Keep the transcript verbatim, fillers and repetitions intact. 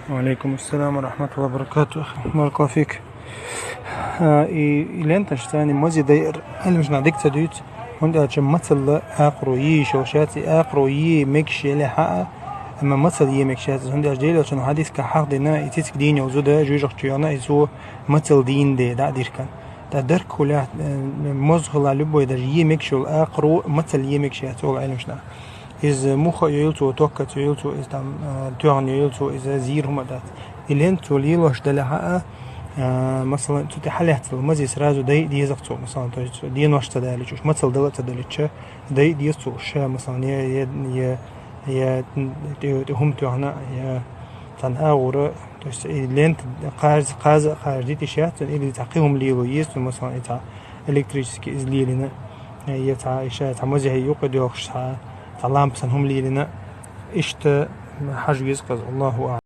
وعليكم السلام ورحمة الله وبركاته. بارك الله فيك. А, и, и ленташ цани мази дайр, Ӏилмаш наха дика ца дуьйцу, хӀунда аьлча мацалла акхаро йийш йолуш яц, и акхаро е мегаш елахь а, амма мацалла е мегаш яц. ХӀунда аьлча Делан Элчано хьадисехь хьахдина, и цициг дийна йолу зуда жуьжахчу йогӀна, и цо мацалла дийна де дӀа а диркан. ТӀаккха дарк хӀун лаьтта, э, моза хила любой, даже е мегаш йолу акхаро мацалла е мегаш яц, олу Ӏилмаш наха. Иза муха а йойла цо, токкаца йойла цо, иза там, а, тоьхна йойла цо, иза зийр хӀума дац. И лента цо лелош делахь а, а, масалан, цу тӀе хьалаьцна мази сразу дайа деза-кх цо, масалан, то есть денош ца далийча, уьш мацалла дала а ца далийча, дайа деза цо уьш ша, масалан, я, я, я, я тӀе, тӀе хӀума тоьхна, я цхьана агӀора, то есть и лента кхаза, кхаза а кхажа дитиш яц цунна, или цхьа кхин хӀума лело еза цунна, масалан, и цхьа электрический иза лелийна, я цхьа, и ша цхьа мазехь юккъе доьлхуш цхьа, цхьа лампа санна хӀума лелийна, иштта хьажа веза-кх иза, Аллаху аӀлам.